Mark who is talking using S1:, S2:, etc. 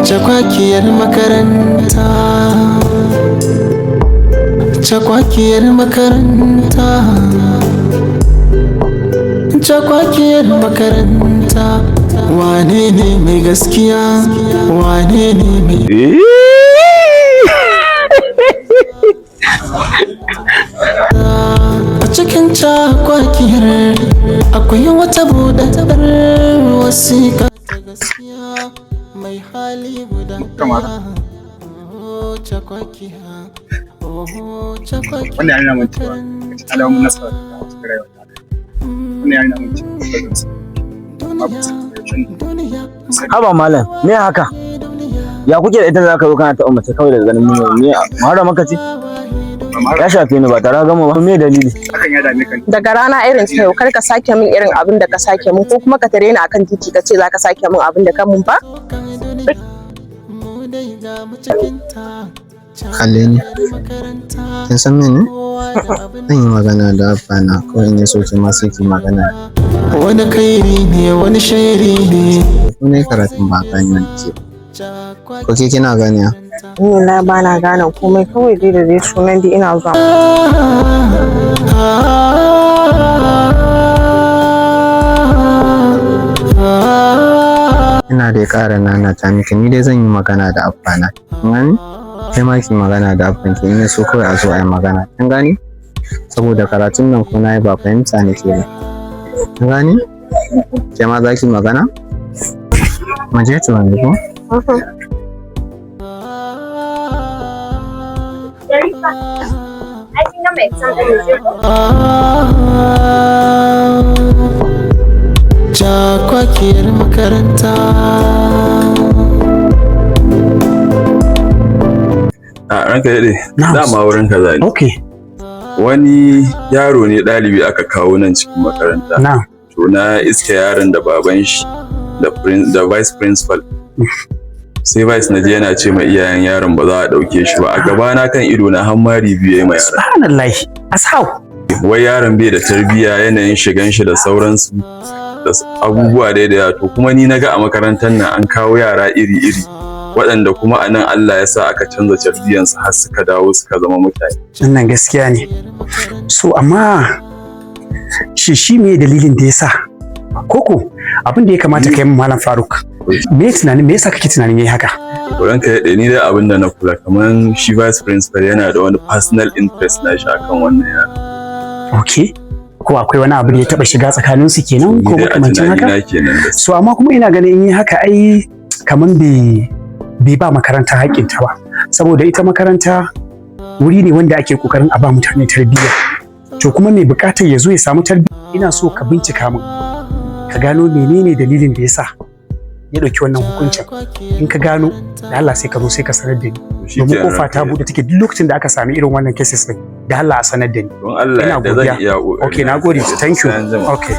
S1: Cakwakiyar makaranta, cakwakiyar makaranta, cakwakiyar makaranta. Wane ne mai gaskiya? Wane ne mai A cikin cakwakiyar akwai wata buɗaɗɗar wasiƙa ta gaskiya mai hali guda ɗaya. Oh, cakwakiya, oh, cakwakiyar
S2: Wannan ya nuna min cewa alamomin nasara a cikin rayuwa. Wannan ya nuna min cewa tabbas babu celebration.
S1: Duniya.
S3: Haba malam, me haka? Ya kuke da ita da zaka zo kana taɓa mace kawai daga ganin mun me mara maka ce? Ya shafe ni ba tare gama ba. Me dalili?
S2: Hakan ya dame ka ne?
S4: Daga rana irin ta yau, kar ka sake min irin abin da ka sake min, ko kuma ka tare ni akan titi ka ce za ka sake min abin da ka mun ba.
S1: Mu dai ga mu cikinta.
S5: Kalle ni. Kin san mene? Zan yi magana da abba na kawai, in ya so ki ma sai ki magana.
S1: Wani kairi ne, wani shairi ne.
S5: Ko na yi karatun ba gane nake. Ko ke kina gane?
S4: Ni na ba na gane komai, kawai dai da dai sunan dai ina zuwa.
S5: Ina dai ƙara nanata miki, ni dai zan yi magana da abba na. Kin gane? Kai ma ki magana da abban ki, in ya so kawai a zo a yi magana. Kin gane? Saboda karatun nan ko na yi ba fahimta nake ba. Kin gane? Ke ma za ki magana? Mu je to yanzu ko?
S6: Ai kin gama exam ɗin, mu je ko?
S1: Cakwakiyar makaranta.
S7: A ranka daɗe, dama wurin kaza ne. Wani yaro ne ɗalibi aka kawo nan cikin makaranta.
S2: Na.
S7: To na iske yaron da baban shi da vice principal. Sai vice na je yana ce ma iyayen yaron ba za a ɗauke shi ba. A gabana kan ido na har mari biyu ya yi ma yaron.
S2: Subhanallah, as how?
S7: Wai yaron bai da tarbiyya, yanayin shigan shi da sauransu da abubuwa dai da yawa. To kuma ni na ga a makarantar nan an kawo yara iri-iri, waɗanda kuma a nan Allah ya sa aka canza tarbiyyansu har suka dawo suka zama mutane.
S2: Wannan gaskiya ne. So amma shi me dalilin da ya sa koko abin da ya kamata ka yi min, Malam Faruk, me tunanin me yasa kake tunanin yayi haka?
S7: Ranka ya ni dai abin da na kula, kamar shi vice principal yana da wani personal interest na shi akan wannan yaron.
S2: Okay, ko akwai wani abu da ya taba shiga tsakanin su kenan ko
S7: Ni dai a
S2: makamancin haka?
S7: tunanina kenan da
S2: So amma kuma ina ganin in yi haka ai kaman bai ba makaranta haƙƙinta ba, saboda ita makaranta wuri ne wanda ake kokarin a ba mutane tarbiyya. To kuma mai buƙatar ya zo ya samu tarbiyya, ina so ka bincika min ka gano menene dalilin da yasa ya ɗauki wannan hukuncin. In ka gano, da Allah sai ka zo sai ka sanar da ni, domin kofa ta buɗe take. Duk lokacin da aka sami irin wannan cases din, da Allah a sanar da ni.
S7: Don Allah
S2: Ina
S7: da zan
S2: godiya.
S7: iya ƙoƙari.
S2: Okay, na gode, thank you.
S7: Sai an jima.
S2: Okay.